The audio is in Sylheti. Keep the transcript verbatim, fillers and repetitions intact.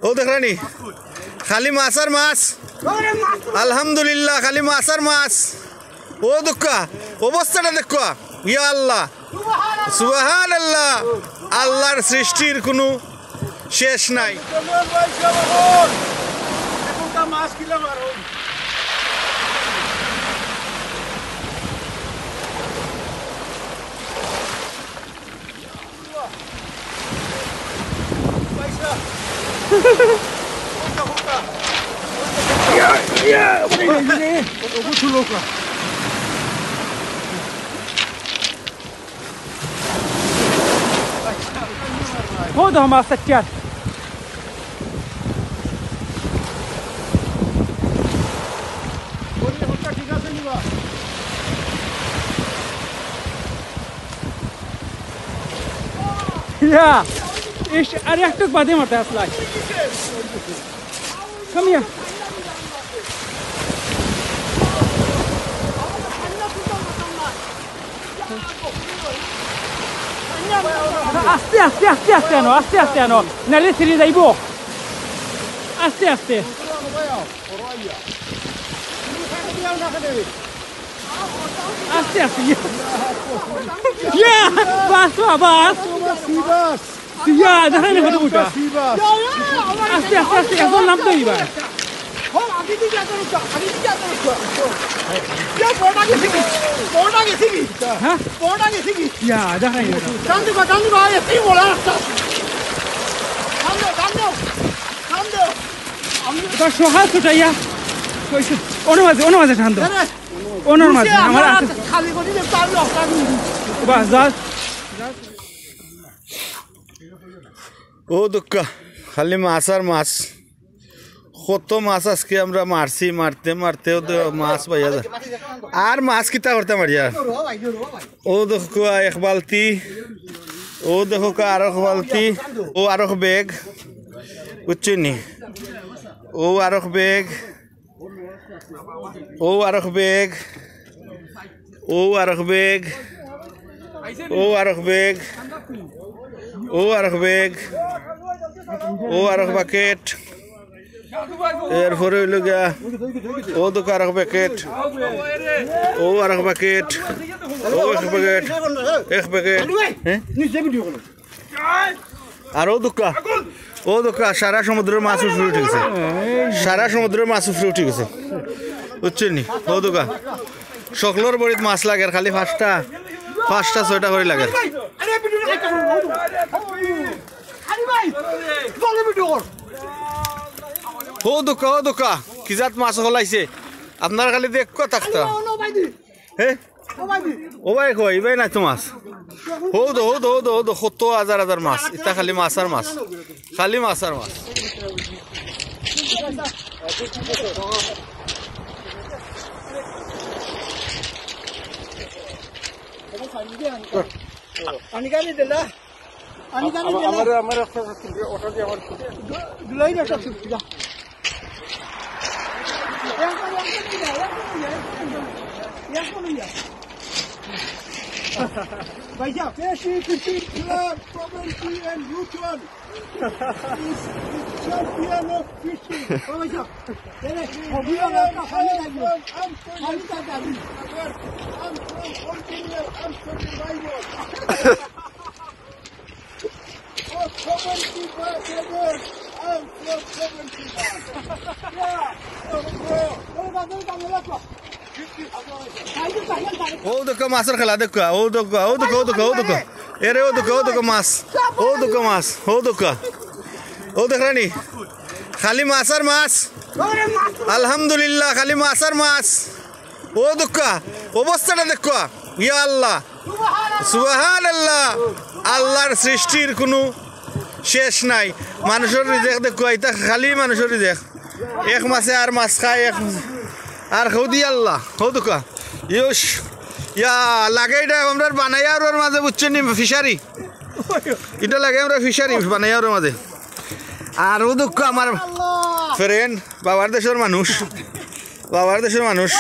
অউ দেখরানি, খালি মাছ আর মাছ। আলহামদুলিল্লাহ, খালি মাছ আর মাছ। অউ দেখউক্কা, অবস্থাটা দেখউক্কা। ইয়া আল্লাহ, সুবহানাল্লাহ। আল্লাহর সৃষ্টির কুনু শেষ নাই। অউ দেখো মাছ চাইরটা। ইয়া, ইশ, আর একটুক বাদে মারতে আসলাই। Come here. আস্তে, আস্তে, আস্তে, আস্তে আনো, আস্তে, আস্তে আনো, নাইলে ছিড়ি যাইবো। আস্তে, আস্তে। আস্তে, আস্তে। ইয়া, বাস, বাস। ইয়া, দেখা নাই কত মোটা। আস্তে, আস্তে, আস্তে, এখন নামতো এবার। হ্যাঁ? ইয়া, দেখা নাই কত। এবার সহায় ছুটাইয়া। ওই সে, অনো মাঝে, অনো মাঝে, অনো মাঝে, অনো মাঝে, আমার আছে। বাস, বাস। অউ দেখউক্কা, খালি মাছ আর মাছ। কত মাছ আজকে আমরা মারছি, মারতে মারতে অউ দেখো মাছ পাইয়া যায়। আর মাছ কিতা করতাম মারিয়া? অউ দেখউক্কা এক বালতি, অউ দেখউক্কা আরক বালতি, অউ আরক ব্যাগ, বুঝছইন নি? অউ আরক ব্যাগ, অউ আরক ব্যাগ, অউ আরক ব্যাগ, অউ আরক ব্যাগ, অউ আরক ব্যাগ, অউ আরক bucket। এরপরে অইলো গিয়া, অউ দেখউক্কা আরক bucket, অউ আরক bucket, অউ এক bucket, এক bucket। হ্যাঁ? আর অউ দেখউক্কা, অউ দেখউক্কা, সারা সমুদ্রর মাছ উপরে উঠি গেছে, সারা সমুদ্রর মাছ উপরে উঠি গেছে, বুঝছইন নি? অউ দেখউক্কা, সকলর বড়িত মাছ লাগের, খালি পাঁচটা, পাঁচটা ছয়টা করি লাগের। অউ দেখউক্কা, অউ দেখউক্কা, কি জাত মাছ অকল আইছে, আপনারা খালি দেখউক্কা থাকতা। হে? অউ ভাই কই? ইবায় নাই তো মাছ। অউ দেখো, অউ দেখো, অউ দেখো, অউ দেখো, কত হাজার হাজার মাছ। ইতা খালি মাছ আর মাছ। খালি মাছ আর মাছ। পানি খালি দিলা? আমি জানি আমার, যে না। আমার, আমার একটা, ওটা দিয়ে আমার দু-, দুলাই না সব সুবিধা। এক করে, এক করে দিয়া, এক করে দিয়া, এক করে দিয়া, এক করে দিয়া। ভাইসাব, বেশি কিছু club, committee and youth one is champion of fishing. ও ভাইসাব, তাহলে হবি আমার একটা খালি লাগবে। খালি তার দাবি। I'm from Original, I'm from Bible. অউ দেখো মাছর খেলা, দেখো, অউ দেখো, অউ দেখো, অউ দেখো, অউ দেখো। এরে অউ দেখো, অউ দেখো মাছ, অউ দেখো মাছ, অউ দেখো। অউ দেখরানি, খালি মাছ আর মাছ। আলহামদুলিল্লাহ, খালি মাছ আর মাছ। অউ দেখো, অবস্থাটা দেখো, ইয়া আল্লাহ, সুবহানাল্লাহ। আল্লাহর সৃষ্টির কুনু শেষ নাই। মানুষর রিজেক দেখো, ইতা খালি মানুষর রিজেক। এক মাছে আর মাছ খায়, এক মাছে আর হৌদি আল্লাহ, অউ দেখো। ইয়স, ইয়া, লাগে ইটা আমরার বানাইয়ারর মাঝে, বুঝছইন নি, fishery। ইটা লাগে আমরার fishery বানাইয়ারর মাঝে। আর অউ দেখো আমার friend, বাবার দেশর মানুষ। বাবার দেশর মানুষ।